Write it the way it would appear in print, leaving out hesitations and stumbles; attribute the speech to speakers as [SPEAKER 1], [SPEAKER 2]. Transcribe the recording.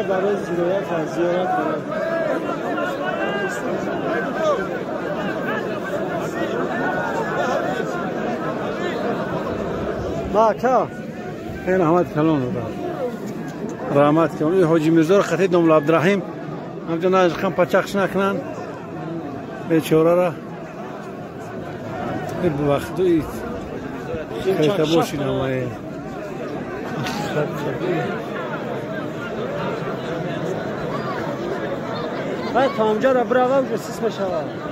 [SPEAKER 1] برای زیارت از زیارت ما کا این رحمت کلون رو رحمت کلون حاجی میرزا خطی داملا عبدالرحیم همچنان از خم پچخش نکنن بیچاره را وقت اید خیلی باشین همه
[SPEAKER 2] باید تا اونجا را بروم که سیس بشود.